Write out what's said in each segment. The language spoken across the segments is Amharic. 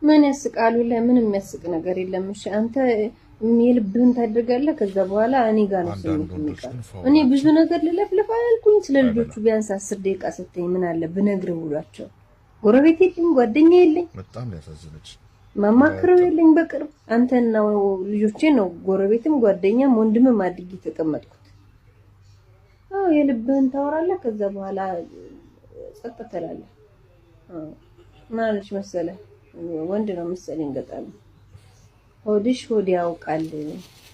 ምን ያስቃሉ? ለምን የሚያስቅ ነገር የለም። እሺ አንተ የልብህን ታደርጋለህ። ከዛ በኋላ እኔ ጋር ነው አንዳንድ ስሜት ወንዶች የሚቀር። ግን እኔ ብዙ ፋውላቸው ነገር ልለፍልፍ አላልኩኝ። ስለ ልጆቹ አይበላም። ቢያንስ 10 ደቂቃ ስትኝ ምን አለ ብነግርህ ብሏቸው። ጎረቤት የለኝ፣ ጓደኛ የለኝ፣ በጣም ያሳዘነች ማማክረው በጣም የለኝ። በቅርብ አንተና ልጆቼ ነው ጎረቤትም ጓደኛም ወንድምም አድርጌ የተቀመጥኩት። አዎ የልብህን ታወራለህ። ከዛ በኋላ ጸጥ ትላለህ። አዎ ምን አለች መሰለህ? ወንድ ነው መሰለኝ ገጣሚ፣ ሆድሽ ሆድ ያውቃል፣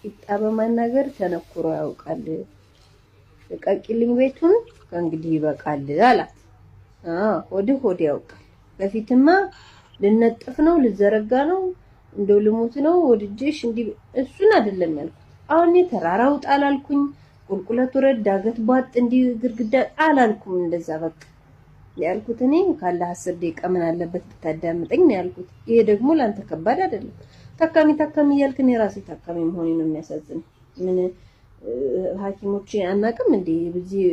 ቂጣ በማናገር ተነኩሮ ያውቃል፣ ልቀቂልኝ ቤቱን ከእንግዲህ ይበቃል አላት። አዎ ሆድህ ሆድ ያውቃል። በፊትማ ልነጥፍ ነው ልዘረጋ ነው እንደው ልሞት ነው ወድጄሽ እንዲህ እሱን አይደለም ያልኩት። አሁን እኔ ተራራ ውጣ አላልኩኝ፣ ቁልቁለት ውረድ፣ ዳገት ቧጥ እንዲህ ግድግዳ አላልኩም። እንደዛ በቃ ያልኩት እኔ ካለ 10 ደቂቃ ምን አለበት ብታዳምጠኝ ነው ያልኩት። ይሄ ደግሞ ለአንተ ከባድ አይደለም። ታካሚ ታካሚ እያልክ እኔ ራሴ ታካሚ መሆኔ ነው የሚያሳዝነው። ምን ሐኪሞች አናውቅም እንዴ? በዚህ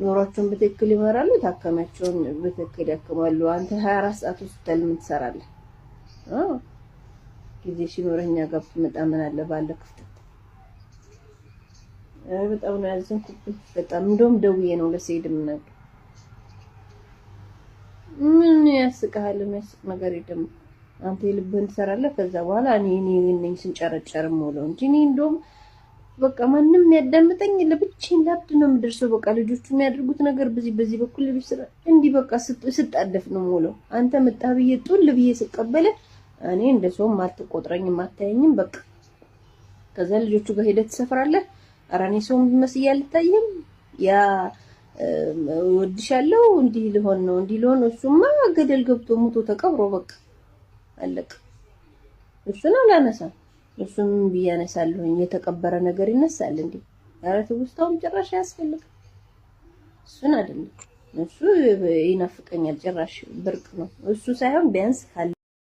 ኖሯቸውን በትክክል ይመራሉ፣ ታካሚያቸውን በትክክል ያክማሉ። አንተ 24 ሰዓት ሆስፒታል ምን ትሰራለህ? አዎ ጊዜ ሲኖረህ እኛ ጋር ብትመጣ ምን አለ ባለ ክፍተት። ኧረ በጣም ነው ያዘንኩብህ። በጣም እንደውም ደውዬ ነው ለሰይድ የምነግረው። ምን ያስቅሃል? የሚያስቅ ነገር የለም። አንተ የልብህን ትሰራለህ። ከዛ በኋላ እኔ ነኝ ስንጨረጨር የምውለው እንጂ እኔ እንደውም በቃ ማንም የሚያዳምጠኝ ለብቻዬን ላብድ ነው የምደርሰው። በቃ ልጆቹ የሚያደርጉት ነገር በዚህ በዚህ በኩል ልጅ ስራ እንዲህ በቃ ስጣደፍ ነው የምውለው። አንተ መጣህ ብዬ ጡል ብዬ ስቀበለ እኔ እንደ ሰውም አትቆጥረኝም አታየኝም። በቃ ከዛ ልጆቹ ጋር ሄደህ ትሰፍራለህ። ኧረ እኔ ሰውም መስዬ አልታይም። ያ እወድሻለሁ እንዲህ ልሆን ነው እንዲህ ልሆን ነው። እሱማ ገደል ገብቶ ሙቶ ተቀብሮ በቃ አለቀ። እሱን አላነሳም። እሱም ብዬ አነሳለሁኝ። የተቀበረ ነገር ይነሳል እንዴ? ኧረ ትውስታውም ጭራሽ አያስፈልግም። እሱን አይደለም እሱ ይናፍቀኛል። ጭራሽ ብርቅ ነው እሱ ሳይሆን ቢያንስ ካለ